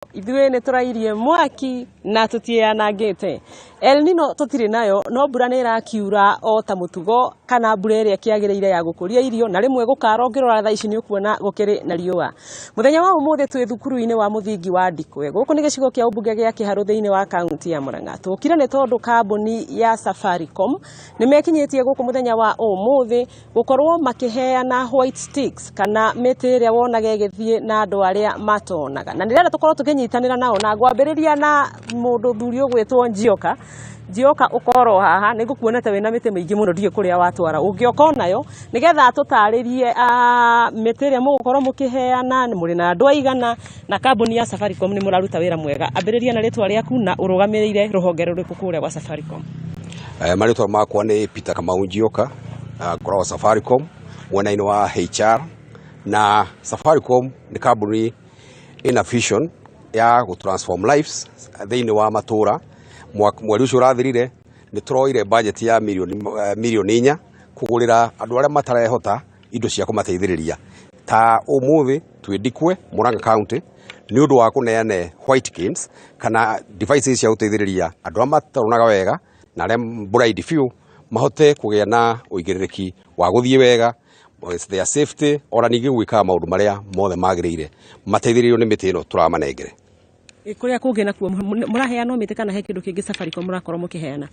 Ithuĩ nĩ tũrairie mwaki na tũtiĩyanangĩte. El Nino tũtirĩ nayo, no mbura nĩ ĩrakiura o ta mũtugo, kana mbura ĩrĩa ĩkĩagĩrĩire ya gũkũria irio, na rĩmwe gũkara. Ũngĩrora thaa ici nĩ ũkuona gũkĩrĩ na riũa. Mũthenya wa ũmũthĩ twĩ thukuru-inĩ wa mũthingi wa Ndikwe. Gũkũ nĩ gĩcigo kĩa ũmbunge gĩa Kĩharũ thĩinĩ wa kaunti ya Murang'a. Tũkire nĩ tondũ kambuni ya Safaricom nĩ mekinyĩtie gũkũ mũthenya wa ũmũthĩ gũkorwo makĩheana white sticks, kana mĩtĩ ĩrĩa wonaga ĩgĩthiĩ na andũ arĩa matonaga, na nĩrenda tũkorwo tũkĩnyitanĩra nao na ngwambĩrĩria na mũndũ thuri ũgwĩtwo Njioka. Njioka, ũkorwo haha nĩ ngũkuona ta wĩna mĩtĩ mĩingĩ mũno, ndiũĩ kũrĩa watwara. Ũngĩoka onayo nĩgetha tũtarĩrie mĩtĩ ĩrĩa mũgũkorwo mũkĩheana, mũrĩ na andũ aigana, na kambuni ya Safaricom nĩ mũraruta wĩra mwega. Ambĩrĩria na rĩtwa rĩaku na ũrũgamĩrĩire rũhonge rũrĩkũ kũrĩa gwa Safaricom? Marĩtwa makwa nĩ Peter Kamau Njioka, ngoragwo Safaricom mwena-inĩ wa HR. Na Safaricom nĩ kambuni ĩna vision ya gũ transform lives thĩinĩ wa matũra. Mweri ũcio ũrathirire nĩ tũroire budget ya mirioni 4 kũgũrĩra andũ arĩa matarehota indo cia kũmateithĩrĩria. Ta ũmũthĩ twĩ Ndikwe, Murang'a County, nĩ ũndũ wa kũneane white canes kana devices cia gũteithĩrĩria andũ arĩa mataronaga wega na arĩa blind biũ mahote kũgĩa na ũigĩrĩrĩki wa gũthiĩ wega, their safety, ona ningĩ gwĩkaga maũndũ marĩa mothe magĩrĩire mateithĩrĩirio nĩ mĩtĩ ĩno tũramanengere. Kũrĩa kũngĩ nakuo mũraheana mĩtĩ kana he kĩndũ kĩngĩ Safaricom mũrakorwo mũkĩheana?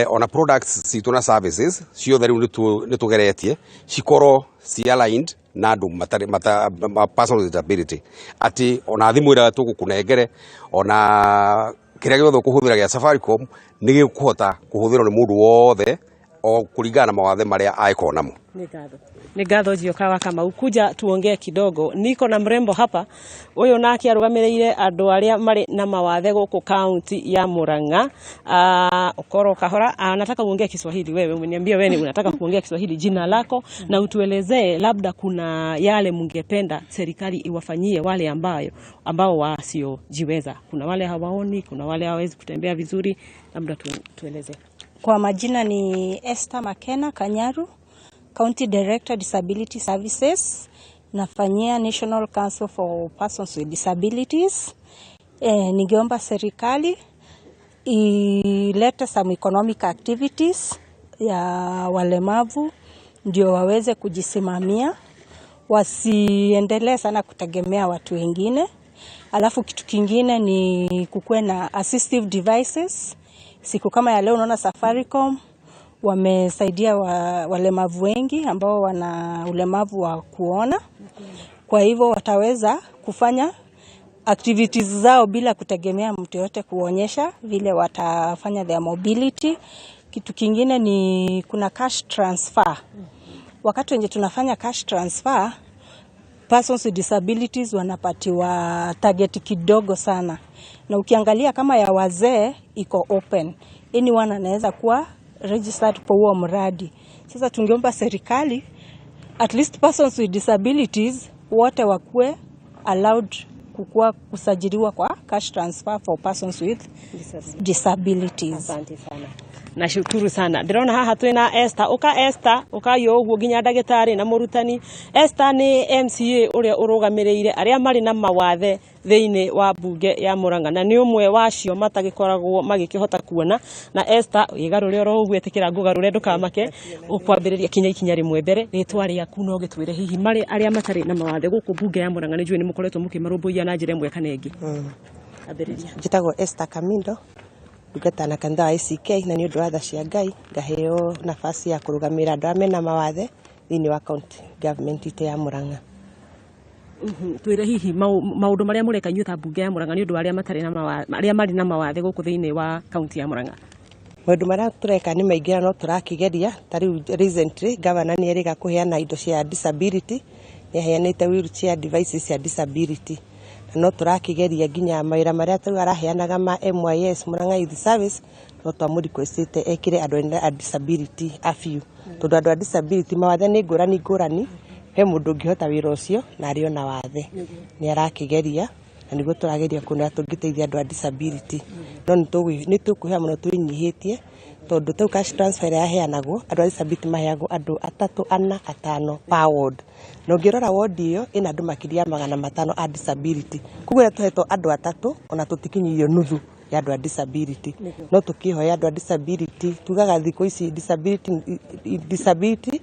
Ona products citũ na services ciothe rĩu nĩ tũgeretie cikorwo ci aligned na andũ matarĩ mata, person with disability, atĩ ona thimũ ĩrĩa tũgũkũnengere, ona kĩrĩa gĩothe ũkũhũthĩra gĩa Safaricom nĩ gĩkũhota kũhũthĩrwo nĩ mũndũ wothe o kũringana na mawathe marĩa angĩkorwo namo. Nĩ ngatho, nĩ ngatho, Njioka wa Kamau. Kuja tuongee kidogo, niko na mrembo hapa. Ũyũ nake arũgamĩrĩire andũ arĩa marĩ na mawathe gũkũ kaunti ya Murang'a. Okoro Kahora, nataka uongee Kiswahili. Wewe umeniambia wewe unataka kuongea Kiswahili. Jina lako na utuelezee labda kuna yale mungependa serikali iwafanyie wale ambao wasiojiweza. Kuna wale hawaoni, kuna wale hawawezi kutembea vizuri, labda tueleze. Kwa majina ni Esther Makena Kanyaru, County Director Disability Services, nafanyia National Council for Persons with Disabilities. Ningeomba serikali ilete some economic activities ya walemavu ndio waweze kujisimamia, wasiendelee sana kutegemea watu wengine. Alafu kitu kingine ni kukuwe na assistive devices. Siku kama ya leo unaona Safaricom wamesaidia walemavu wengi ambao wana ulemavu wa kuona. Kwa hivyo wataweza kufanya activities zao bila kutegemea mtu yote kuonyesha vile watafanya their mobility. Kitu kingine ni kuna cash transfer. Wakati wenye tunafanya cash transfer, persons with disabilities wanapatiwa target kidogo sana, na ukiangalia kama ya wazee iko open, anyone anaweza kuwa registered kwa huo mradi. Sasa tungeomba serikali at least persons with disabilities wote wakuwe allowed kukua kusajiliwa kwa cash transfer for persons with disabilities. Asante sana. Nashukuru sana. Ndĩrona haha twĩna Esther. Ũka Esther, ũkai o ũguo nginya ndagĩtarĩ na mũrutani. Esther nĩ MCA ũrĩa ũrũgamĩrĩire arĩa marĩ na mawathe thĩinĩ wa mbunge ya Murang'a, na nĩ ũmwe wacio matagĩkoragwo magĩkĩhota kuona. Na Esther, wĩgarũre oro ũguo, ĩtĩkĩra ngũgarũre, ndũkamake. Ũkwambĩrĩria kinya ikinya rĩmwe mbere, rĩtwa rĩaku no gĩtwĩre hihi marĩ arĩa matarĩ na mawathe gũkũ mbunge ya Murang'a, nĩ njũĩ nĩ mũkoretwo mũkĩmarũmbũiya na njĩra ĩmwe kana ĩngĩ. Ambĩrĩria. Njĩtagwo Esther Kamindo, ndungata na kanitha wa ACK, na nĩ ũndũ wa tha cia Ngai ngaheo nafasi ya kũrũgamĩrĩra andũ arĩa mena mawathe thĩinĩ wa county government itũ ya Murang'a. Twĩre hihi maũndũ marĩa mũreka inyuĩ ta mbunge ya Murang'a nĩ ũndũ wa arĩa matarĩ na mawathe, arĩa marĩ na mawathe gũkũ thĩinĩ wa kaunti ya Murang'a. Maũndũ marĩa tũreka nĩ maingĩ na no tũrakĩgeria. Ta rĩu recently governor nĩ erĩga kũheana indo cia disability, nĩ aheanĩte wheelchair devices cia disability, na no tũrakĩgeria nginya mawĩra marĩa tarĩu araheanaga ma MYS, Murang'a Youth Service, no twamũ requestĩte ekĩre andũ a disability a few, tondũ andũ a disability mawathe nĩ ngũrani ngũrani. He mũndũ ũngĩhota wĩra ũcio na arĩ ona wathe, nĩ arakĩgeria Na nĩguo tũrageria kuona tũngĩteithia andũ a disability, no nĩ tũkwĩhoya mũno twĩnyihĩtie, tondũ tau cash transfer ĩrĩa yaheanagwo, andũ a disability maheagwo andũ atatũ, ana, atano per ward, na ũngĩrora ward ĩyo ĩna andũ makĩria ya 500 a disability. Koguo rĩrĩa tũhetwo andũ atatũ, ona tũtikinyĩirio nuthu ya andũ a disability. No tũkĩhoya andũ a disability, tugaga thikũ ici disability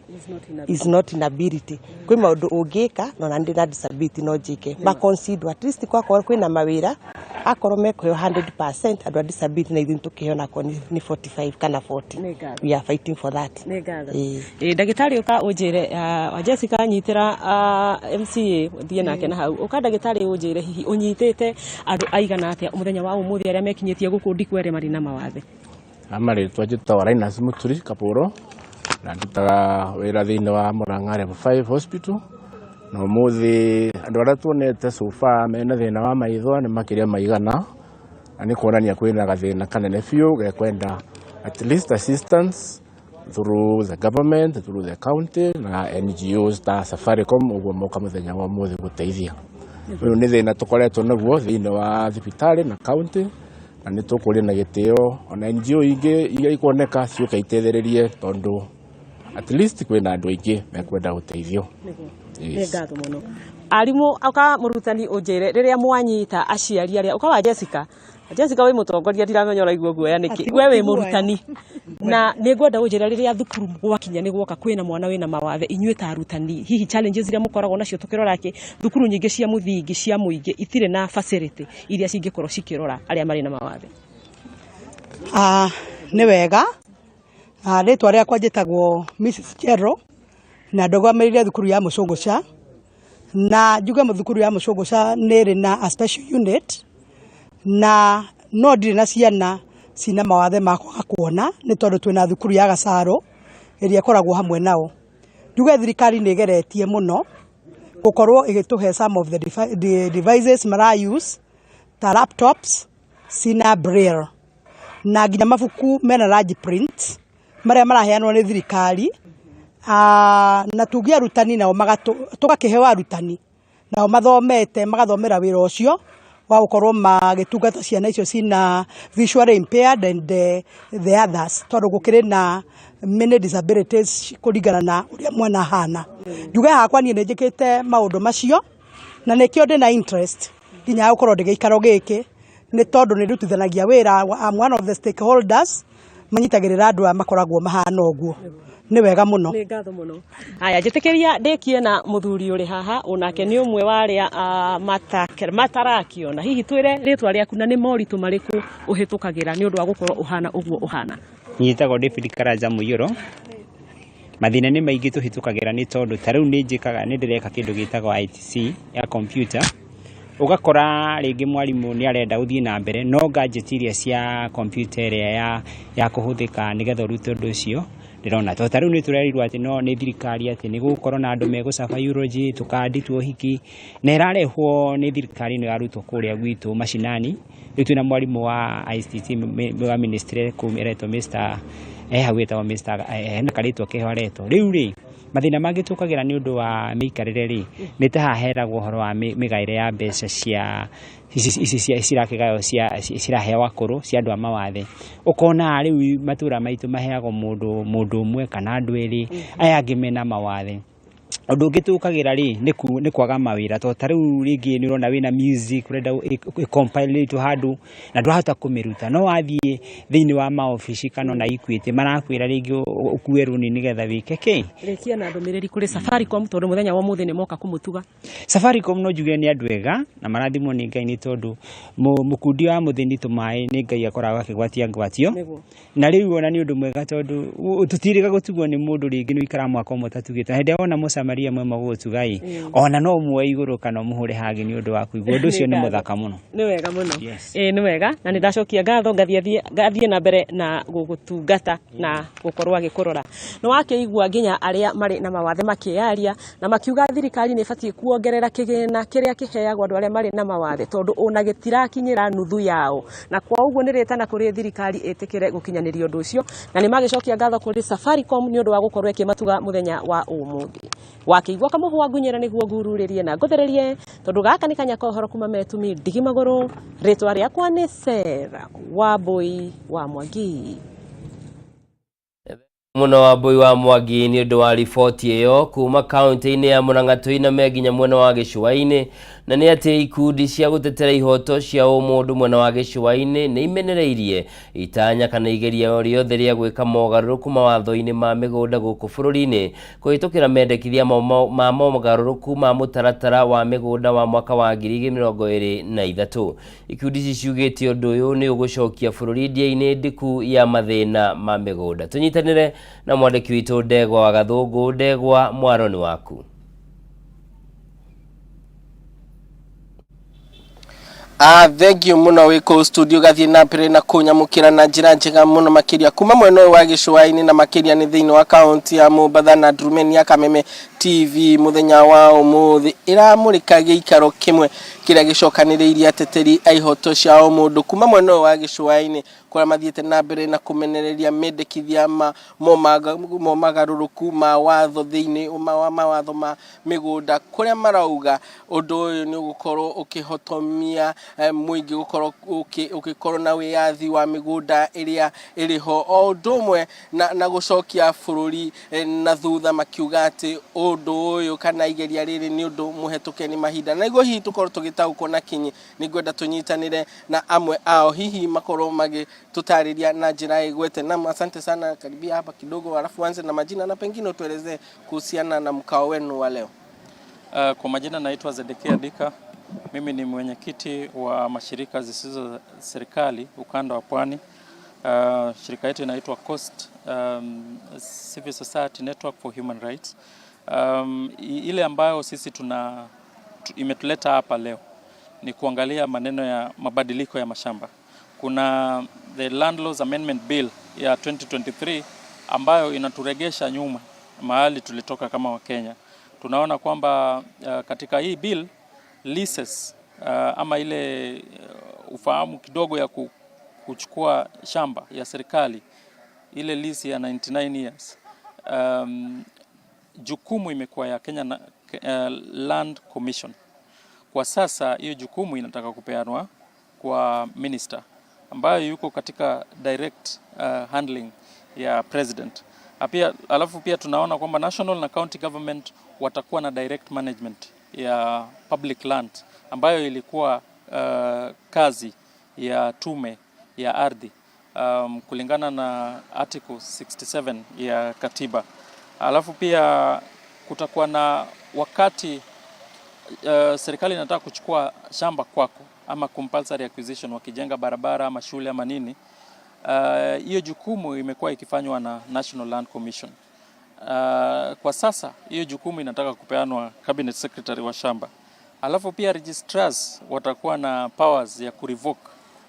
is not inability. Kwĩ maũndũ ũngĩka na ona ndĩ na disability no njĩke. Ma consider at least kwakorwo kwĩna mawĩra, akorwo mekũheo 100% andũ a disability, na ithuĩ tũkĩheo nakorwo nĩ 45 kana 40. Nĩ ngatho. We are fighting for that. Nĩ ngatho. Ĩĩ. Ĩ ndagĩtarĩ, ũka ũnjĩre, wa Jessica nyitĩra MCA thiĩ nake na hau. Ũka ndagĩtarĩ, ũnjĩre hihi ũnyitĩte andũ aigana atĩa mũthenya wa ũmũthĩ arĩa mekinyĩtie gũkũ Ndikwere marĩ na mawathe? Amarĩtwa njĩtagwo Linus Muturi Kapuro, na ndutaga wĩra thĩinĩ wa Murang'a Level 5 Hospital. Na ũmũthĩ andũ arĩa tuonete so far mena thĩna wa maitho nĩ makĩria maigana, na nĩ kuonania kwĩna gathĩna kanene biũ gekwenda at least assistance through the government, through the county na NGOs ta Safaricom ũguo moka mũthenya wa ũmũthĩ gũteithia. Ũyũ nĩ thĩna tũkoretwo naguo thĩinĩ wa thibitarĩ na county, na nĩ tũkũria na gĩtĩo ona NGO ingĩ iria ikuoneka ciũke iteithĩrĩrie, tondũ at least kwĩna andũ aingĩ mekwenda gũteithio. Nĩ Yes. ngatho mũno arimũ. Ũka mũrutani, ũnjĩre rĩrĩa mwanyita aciari arĩa, ũka wa Jessica. Jessica, wĩ mũtongoria, ndiramenya ũraigua guoya nĩkĩ. Ati We wĩ guoya. Mũrutani, na nĩ ngwenda ũnjĩre rĩrĩa thukuru gwakinya nĩ gwoka kwĩna mwana wĩna mawathe, inyuĩ ta arutani, hihi challenges iria mũkoragwo nacio, tũkĩrora atĩ thukuru nyingĩ cia mũthingi cia mũingĩ itirĩ na facility iria cingĩkorwo cikĩrora arĩa marĩ na mawathe? Ah, nĩ wega. Rĩtwa rĩakwa njĩtagwo Mrs. Chero, na ndũgamĩrĩire thukuru ya Mũcũngũca, na njuge thukuru ya Mũcũngũca nĩ ĩrĩ na a special unit, na no ndirĩ na ciana cina mawathe ma kwaga kuona, nĩ tondũ twĩna thukuru ya Gacaro ĩrĩa ĩkoragwo hamwe nao. Njuge thirikari nĩ ĩgeretie mũno gũkorwo ĩgĩtũhe some of the devices mara use ta laptops cina braille, na nginya mabuku mena large print marĩa maraheanwo nĩ thirikari. Na tuge arutani nao tũgakĩheo arutani nao mathomete, magathomera wĩra ũcio wa gũkorwo magĩtungata ciana icio cina visually impaired and the others, tondũ gũkĩrĩ na many disabilities kũringana na ũrĩa mwana ahana. Njuge hakwa niĩ nĩ njĩkĩte maũndũ macio, na nĩkĩo ndĩna interest nginya ya gũkorwo ndĩ gĩikaro gĩkĩ, nĩ tondũ nĩ ndutithanagia wĩra. I'm one of the stakeholders manyitagĩrĩra andũ aya makoragwo mahana ũguo. Nĩ wega mũno. Nĩ ngatho mũno. Haya, njĩtĩkĩria ndĩkie na mũthuri ũrĩ haha, onake nĩ ũmwe wa arĩa matarakiona. Hihi twĩre rĩtwa rĩaku na nĩ moritũ marĩkũ ũhĩtũkagĩra nĩ ũndũ wa gũkorwo ũhana ũguo ũhana? Nyitagwo David Karanja Mũiyũro. Mathĩna nĩ maingĩ tũhĩtũkagĩra, nĩ tondũ ta rĩu nĩ njĩkaga, nĩ ndĩreka kĩndũ gĩtagwo ITC ya computer, ũgakora rĩngĩ mwarimũ nĩ arenda ũthiĩ na mbere, no gadget iria cia computer ĩrĩa ya kũhũthĩka nĩgetha ũrute ũndũ ũcio ndĩrona. Tondũ ta rĩu nĩ tũrerirwo atĩ no nĩ thirikari atĩ nĩ gũgũkorwo na andũ megũcaba eulogy, tũkandi twa ũhiki, na ĩrarehwo nĩ thirikari ĩno ya Ruto kũrĩa gwitũ macinani. Rĩu twĩna mwarimũ wa ICT wa ministry kũu aretwo Mr. hau ĩtagwo Mr. Hena karĩtwa keho aretwo. Rĩu rĩ, mathĩna mangĩ tũkagĩra nĩ ũndũ wa mĩikarĩre rĩ, nĩ ta haha heragwo ũhoro wa mĩgaĩre ya mbeca cia ici cirakĩgaywo cia ciraheo akũrũ cia andũ a mawathe. Ũkona rĩu matũra maitũ maheagwo mũndũ ũmwe kana andũ erĩ, aya angĩ mena mawathe. Ũndũ ũngĩ tũkagĩra rĩ, nĩ kwaga mawĩra, tondũ ta rĩu rĩngĩ nĩ ũrona wĩna music ũrenda ĩ handũ na ndũrahota kũmĩruta, no wathiĩ thĩinĩ wa maobici kana ona Equity marakwĩra rĩngĩ ũkue rũni nĩgetha wĩke kĩ. Rĩkia na ndũmĩrĩri kũrĩ Safaricom, tondũ mũthenya wa ũmũthĩ nĩ moka kũmũtuga. Safaricom no njuge nĩ andũ ega na marathimwo nĩ Ngai, nĩ tondũ mũkundi wa mũthĩni tũmaĩ nĩ Ngai akoragwo akĩgwatia ngwatio. Na rĩu ona nĩ ũndũ mwega, tondũ tũtirĩga gũtugwo nĩ mũndũ. Rĩngĩ nĩ ũikaraga mwaka ũmwe ũtatugĩtwo, hĩndĩ ĩrĩa wona mũsamaria mwema gũgũtuga ĩ, ona no muoe igũrũ kana ũmũhũre hagi nĩ ũndũ wa kũigua ũndũ ũcio nĩ mũthaka mũno. Nĩ wega mũno. Yes. Ĩĩ, nĩ wega, na nĩ ndacokia ngatho, ngathiĩ na mbere na gũgũtungata na gũkorwo agĩkũrora. Nĩ wakĩigua nginya arĩa marĩ na mawathe makĩyaria na makiuga thirikari nĩ ĩbatiĩ kuongerera kĩgĩna kĩrĩa kĩheagwo andũ arĩa marĩ na mawathe, tondũ ona gĩtirakinyĩra nuthu yao, na kwa ũguo nĩ rĩtana kũrĩ thirikari ĩtĩkĩre gũkinyanĩria ũndũ ũcio. Na nĩ magĩcokia ngatho kũrĩ Safaricom nĩ ũndũ wa gũkorwo ĩkĩmatuga mũthenya wa ũmũthĩ. Wakĩigua kamũhwa ngunyĩra nĩguo ngururĩrie na ngũthererie, tondũ gaka nĩ kanya ka ũhoro kuma Metumi ndigi magũrũ. Rĩtwa rĩakwa nĩ Sarah Wambui wa Mwangi. Muno Wambui wa Mwangi nĩ ũndũ wa riboti ĩyo kuma kaunti-inĩ ya Murang'a tũiname nginya mwena wa gĩcũa-inĩ. Na nĩ atĩ ikundi cia gũtetera ihoto cia ũmũndũ mwena wa gĩcũa-inĩ nĩ imenereirie itanya kana igeria o rĩothe rĩa gwĩka mogarũrũku mawatho-inĩ ma mĩgũnda gũkũ bũrũri-inĩ kũhĩtũkĩra mendekithia ma mogarũrũku ma mũtaratara wa mĩgũnda wa mwaka wa 2023. Ikundi ici ciugĩte ũndũ ũyũ nĩ ũgũcokia bũrũri ndia-inĩ ndiku ya mathĩna ma mĩgũnda. Tũnyitanĩre na mwandĩki witũ Ndegwa wa Gathũngũ. Ndegwa, mwaro nĩ waku. Ah, thank you muno wĩ kũu studio gathiĩ na mbere na kũnyamũkĩra na njĩra njega mũno makĩria kuma mwena ũyũ wa gĩcũa-inĩ na makĩria nĩ thĩinĩ wa kaunti ya Mombatha na Ndurumeni ya Kameme TV mũthenya wa ũmũthĩ ĩramũrĩka gĩikaro kĩmwe kĩrĩa gĩcokanĩrĩirie ateteri a ihoto cia ũmũndũ kuma mwena ũyũ wa gĩcũa-inĩ kũrĩa mathiĩte na mbere na kũmenereria mendekithia ma momagarũrũku ma watho thĩinĩ wa mawatho ma mĩgũnda kũrĩa marauga ũndũ ũyũ nĩ ũgũkorwo ũkĩhotomia mũingĩ gũkorwo ũgĩkorwo na wĩyathi wa mĩgũnda ĩrĩa ĩrĩ ho o ũndũ ũmwe na gũcokia bũrũri na thutha, makiuga atĩ ũndũ ũyũ kana igeria rĩrĩ nĩ ũndũ mũhetũke nĩ mahinda. Na nĩguo hihi tũkorwo tũgĩtaũkwo na kinyi, nĩ ngwenda tũnyitanĩre na amwe ao hihi makorwo magĩtũtarĩria na njĩra ĩgwete. Naam, asante sana, karibia hapa kidogo, alafu anze na majina na pengine utuelezee kuhusiana na mkao wenu wa leo. Kwa majina naitwa Zedekia Dika. Mimi ni mwenyekiti wa mashirika zisizo za serikali ukanda wa Pwani. Shirika yetu inaitwa Coast Civil Society Network for Human Rights. Ile ambayo sisi imetuleta hapa leo ni kuangalia maneno ya mabadiliko ya mashamba. Kuna the Land Laws Amendment Bill ya 2023 ambayo inaturegesha nyuma mahali tulitoka kama Wakenya. Tunaona kwamba katika hii bill leases ama ile ufahamu kidogo ya kuchukua shamba ya serikali, ile lease ya 99 years, jukumu imekuwa ya Kenya Land Commission. Kwa sasa hiyo jukumu inataka kupeanwa kwa minister ambayo yuko katika direct handling ya president. Pia, alafu pia tunaona kwamba national na county government watakuwa na direct management ya public land ambayo ilikuwa kazi ya tume ya ardhi kulingana na article 67 ya katiba. Alafu pia kutakuwa na wakati serikali inataka kuchukua shamba kwako ama compulsory acquisition, wakijenga barabara ama shule ama nini, hiyo jukumu imekuwa ikifanywa na National Land Commission. Kwa sasa hiyo jukumu inataka kupeanwa cabinet secretary wa shamba. Alafu pia registrars watakuwa na powers ya kurevoke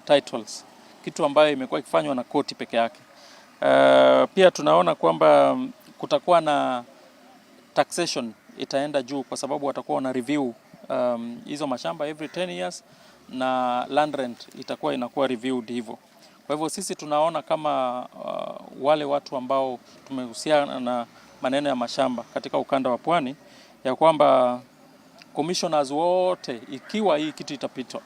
titles, kitu ambayo imekuwa ikifanywa na koti peke yake. Pia tunaona kwamba kutakuwa na taxation itaenda juu kwa sababu watakuwa wana review hizo mashamba every 10 years na land rent itakuwa inakuwa reviewed hivyo. Kwa hivyo sisi tunaona kama wale watu ambao tumehusiana na maneno ya mashamba katika ukanda wa Pwani ya kwamba commissioners wote, ikiwa hii kitu itapitwa,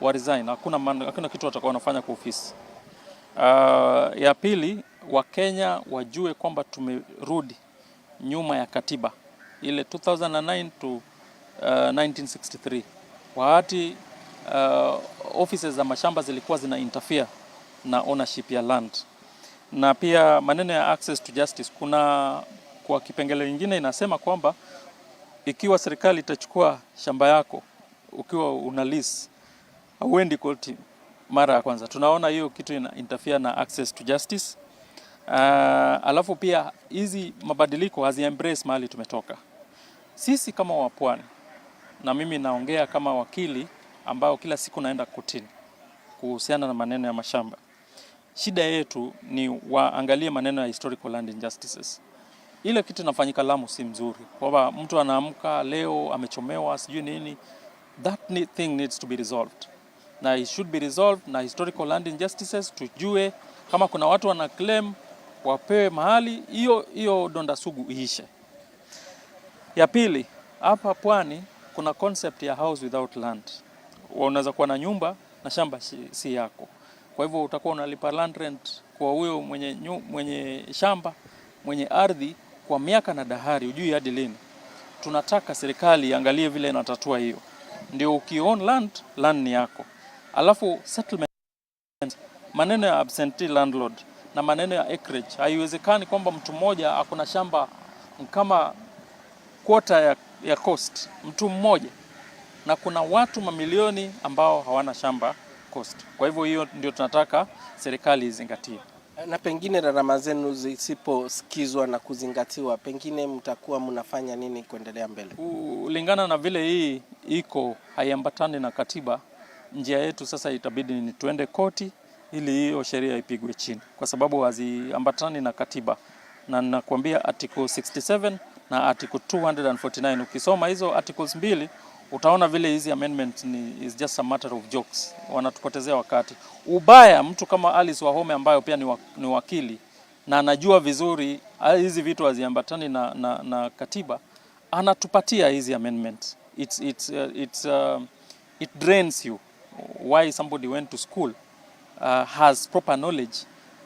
wa resign. Hakuna kitu watakuwa wanafanya kwa ofisi. Ya pili, Wakenya wajue kwamba tumerudi nyuma ya katiba ile 2009 to 1963 wakati offices za mashamba zilikuwa zina interfere na ownership ya land. Na pia maneno ya access to justice, kuna kwa kipengele nyingine inasema kwamba ikiwa serikali itachukua shamba yako ukiwa una lease, hauendi koti mara ya kwanza. Tunaona hiyo kitu ina interfere na access to justice. Alafu pia hizi mabadiliko hazi embrace mahali tumetoka sisi kama wapwani, na mimi naongea kama wakili ambao kila siku naenda kotini kuhusiana na maneno ya mashamba. Shida yetu ni waangalie maneno ya historical land injustices. Ile kitu inafanyika Lamu si mzuri, kwamba mtu anaamka leo amechomewa sijui nini. That thing needs to be resolved, na it should be resolved na historical land injustices. Tujue kama kuna watu wana claim wapewe mahali, hiyo hiyo donda sugu iishe. Ya pili, hapa pwani kuna concept ya house without land. Unaweza kuwa na nyumba na shamba si yako. Kwa hivyo utakuwa unalipa land rent kwa huyo mwenye shamba, mwenye ardhi kwa miaka na dahari, hujui hadi lini. Tunataka serikali iangalie vile inatatua hiyo. Ndio ukiown land, land ni yako. Alafu settlement, maneno ya absentee landlord na maneno ya acreage, haiwezekani kwamba mtu mmoja akona shamba kama quarter ya coast, mtu mmoja, na kuna watu mamilioni ambao hawana shamba coast. Kwa hivyo hiyo ndio tunataka serikali izingatie. Na pengine gharama zenu zisiposikizwa na kuzingatiwa, pengine mtakuwa mnafanya nini kuendelea mbele? Kulingana na vile hii iko haiambatani na katiba, njia yetu sasa itabidi ni tuende koti ili hiyo sheria ipigwe chini, kwa sababu haziambatani na katiba, na nakwambia article 67 na article 249, ukisoma hizo articles mbili utaona vile hizi amendment ni is just a matter of jokes, wanatupotezea wakati. Ubaya mtu kama Alice Wahome ambayo pia ni wakili na anajua vizuri hizi vitu haziambatani na katiba, anatupatia hizi amendments. It drains you why somebody went to school, has proper knowledge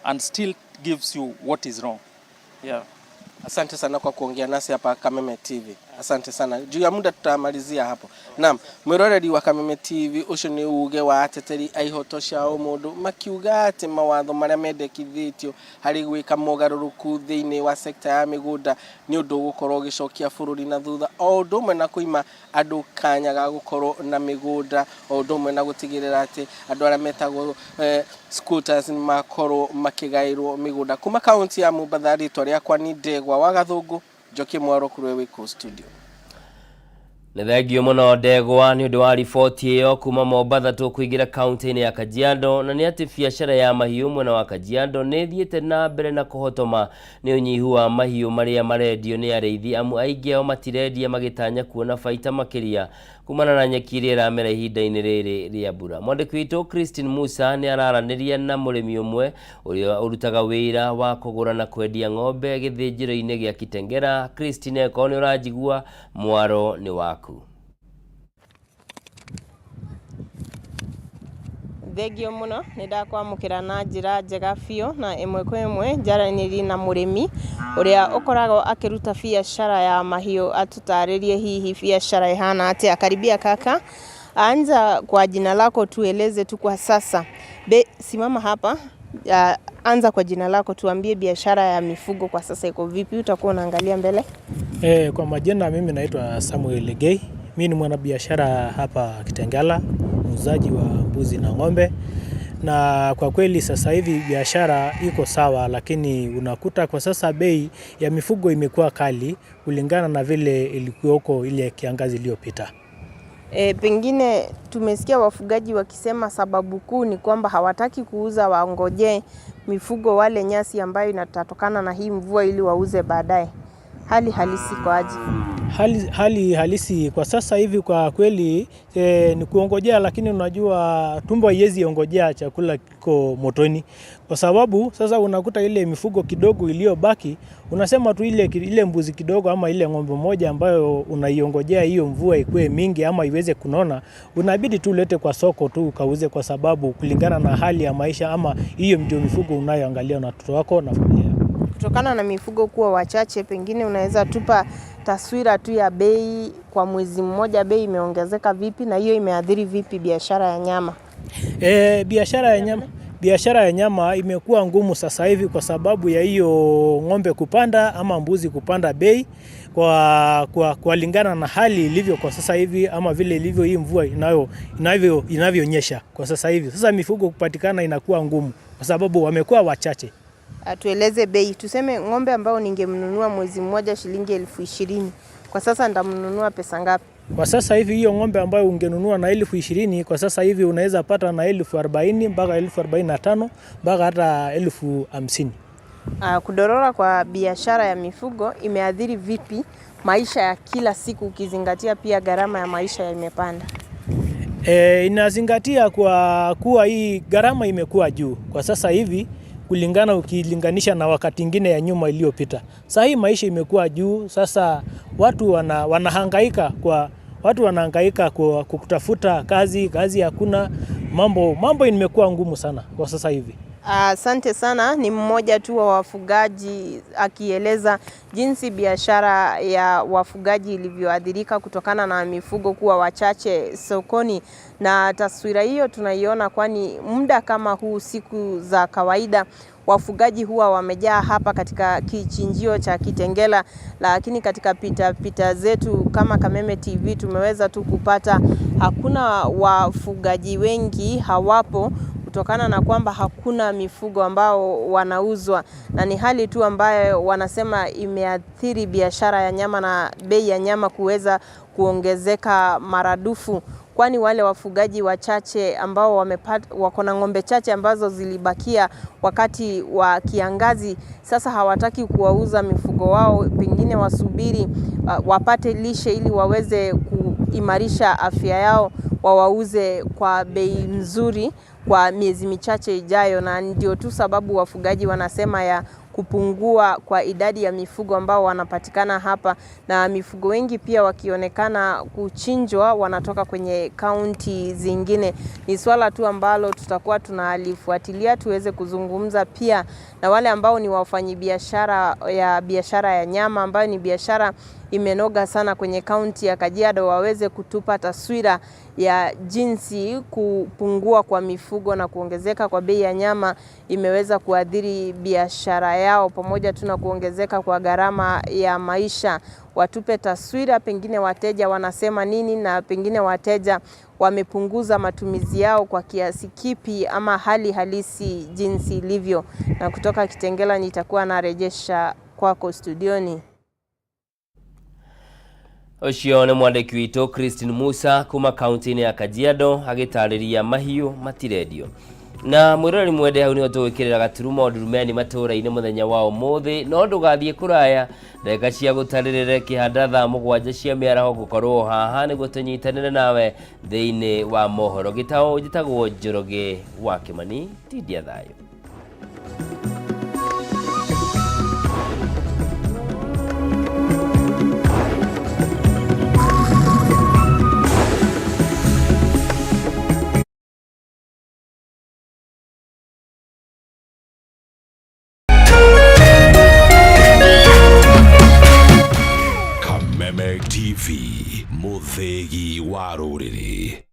and still gives you what is wrong. Yeah. Asante sana kwa kuongea nasi hapa Kameme TV. Asante sana. Juu ya muda tutamalizia hapo. Naam, mwiroreri wa Kameme TV, ucio ni uge wa ateteri a ihoto cia ũmũndũ makiuga atĩ mawatho marĩa mendekithĩtio harĩ gwĩka mogarũrũku thĩinĩ wa sekta ya mĩgũnda nĩ ũndũ ũgũkorwo ũgĩcokia bũrũri na thutha, o ũndũ ũmwe na kũima andũ kanya ga gũkorwo na mĩgũnda, o ũndũ ũmwe na gũtigĩrĩra atĩ andũ arĩa metagwo squatters nĩ makorwo makĩgaĩrwo mĩgũnda. Kuma kaunti ya Mombatha, rĩtwa rĩakwa nĩ Ndegwa wa Gathũngũ, Njoki Mwaro kũrĩ wĩ kũu studio. Nĩ thengio mũno, Ndegwa, nĩ ũndũ wa riboti ĩyo kuma Mombatha. Tũkũingĩra kaunti-inĩ ya Kajiado, na nĩ atĩ biacara ya mahiũ mwena wa Kajiado nĩ ĩthiĩte na mbere na kũhotoma nĩ ũnyihu wa mahiũ marĩa marendio nĩ arĩithi, amu aingĩ ao matirendia magĩtanya kuona baita makĩria kumana na nyeki ĩrĩa ĩramera ihinda-inĩ rĩrĩ rĩa mbura. Mwandĩki witũ Christine Musa nĩ araranĩria na mũrĩmi ũmwe ũrĩa ũrutaga wĩra wa kũgũra na kwendia ng'ombe gĩthĩnjĩro-inĩ gĩa Kitengela. Christine, akorwo nĩ ũranjigua, mwaro nĩ waku. Thengio mũno, nĩ ndakwamũkĩra na njĩra njega biũ, na ĩmwe kwa ĩmwe njaranĩrie na mũrĩmi ũrĩa ũkoragwo akĩruta biacara ya mahiũ, atũtarĩrie hihi biacara ĩhana atĩa. Karibia kaka, anza kwa jina lako, tueleze tu kwa sasa. Simama hapa. Anza kwa jina lako, tuambie biashara ya mifugo kwa sasa iko vipi, utakuwa unaangalia mbele. Kwa majina mimi naitwa Samuel Legei. Mimi ni mwanabiashara hapa Kitengela, muuzaji wa mbuzi na ng'ombe. Na kwa kweli sasa hivi biashara iko sawa, lakini unakuta kwa sasa bei ya mifugo imekuwa kali kulingana na vile ilikuwa huko ile kiangazi iliyopita. Pengine tumesikia wafugaji wakisema sababu kuu ni kwamba hawataki kuuza, waongojee mifugo wale nyasi ambayo inatokana na hii mvua ili wauze baadaye. Hali halisi iko aje? Hali halisi kwa sasa hivi kwa kweli ni kuongojea, lakini unajua tumbo haiwezi ongojea chakula kiko motoni, kwa sababu sasa unakuta ile mifugo kidogo iliyobaki, unasema tu ile mbuzi kidogo ama ile ng'ombe moja ambayo unaiongojea hiyo mvua ikue mingi ama iweze kunona, unabidi tu ulete kwa soko tu ukauze, kwa sababu kulingana na hali ya maisha ama hiyo ndio mifugo unayoangalia na watoto wako na familia. Kutokana na mifugo kuwa wachache, pengine unaweza tupa taswira tu ya bei kwa mwezi mmoja, bei imeongezeka vipi na hiyo imeathiri vipi biashara ya nyama? Biashara ya nyama imekuwa ngumu sasa hivi kwa sababu ya hiyo ng'ombe kupanda ama mbuzi kupanda bei kwa lingana na hali ilivyo kwa sasa hivi ama vile ilivyo hii mvua inavyonyesha kwa sasa hivi. Sasa mifugo kupatikana inakuwa ngumu kwa sababu wamekuwa wachache. Tueleze bei, tuseme ng'ombe ambao ningemnunua mwezi mmoja shilingi 20,000, kwa sasa nitamnunua pesa ngapi? Kwa sasa hivi hiyo ng'ombe ambayo ungenunua na 20,000, kwa sasa hivi unaweza pata na 40,000 mpaka 45,000 mpaka hata 50,000. Kudorora kwa biashara ya mifugo imeathiri vipi maisha ya kila siku, ukizingatia pia gharama ya maisha imepanda? Inazingatia kwa kuwa hii gharama imekuwa juu kwa sasa hivi. kulingana ukilinganisha na wakati ingine ya nyuma iliyopita. Sasa hii maisha imekuwa juu, sasa watu wanahangaika kwa watu wanahangaika kwa kutafuta kazi, kazi hakuna, mambo imekuwa ngumu sana kwa sasa hivi. Asante sana. Ni mmoja tu wa wafugaji akieleza jinsi biashara ya wafugaji ilivyoathirika kutokana na mifugo kuwa wachache sokoni, na taswira hiyo tunaiona, kwani muda kama huu siku za kawaida wafugaji huwa wamejaa hapa katika kichinjio cha Kitengela, lakini katika pita pita zetu kama Kameme TV tumeweza tu kupata hakuna wafugaji wengi, hawapo kutokana na kwamba hakuna mifugo ambao wanauzwa, na ni hali tu ambayo wanasema imeathiri biashara ya nyama na bei ya nyama kuweza kuongezeka maradufu, kwani wale wafugaji wachache ambao wako na ng'ombe chache ambazo zilibakia wakati wa kiangazi, sasa hawataki kuwauza mifugo wao, pengine wasubiri wapate lishe ili waweze kuimarisha afya yao, wawauze kwa bei nzuri kwa miezi michache ijayo. Na ndio tu sababu wafugaji wanasema ya kupungua kwa idadi ya mifugo ambao wanapatikana hapa, na mifugo wengi pia wakionekana kuchinjwa wanatoka kwenye kaunti zingine. Ni swala tu ambalo tutakuwa tunalifuatilia tuweze kuzungumza pia na wale ambao ni wafanyibiashara ya biashara ya nyama ambayo ni biashara imenoga sana kwenye kaunti ya Kajiado, waweze kutupa taswira ya jinsi kupungua kwa mifugo na kuongezeka kwa bei ya nyama imeweza kuathiri biashara yao, pamoja tu na kuongezeka kwa gharama ya maisha. Watupe taswira, pengine wateja wanasema nini, na pengine wateja wamepunguza matumizi yao kwa kiasi kipi, ama hali halisi jinsi ilivyo. Na kutoka Kitengela nitakuwa narejesha kwako studioni. Ũcio nĩ mwandĩki witũ Christine Musa kuma kaunti-inĩ ya Kajiado agĩtarĩria mahiũ matirendio. Na mwĩroreri mwende, hau nĩho tũgwĩkĩrĩra gaturumo ndurumeni matũũra-inĩ mũthenya wa ũmũthĩ, no ndũgathiĩ kũraya, ndagĩka cia gũtarĩrĩre kĩhanda thaa 7 cia mĩaraho gũkorwo haha nĩguo tũnyitanĩre nawe thĩinĩ wa mohoro. Gĩtaũ njĩtagwo Njoroge wa Kĩmani, tindia thayũ. Kameme TV, mũthĩgi wa rũrĩrĩ.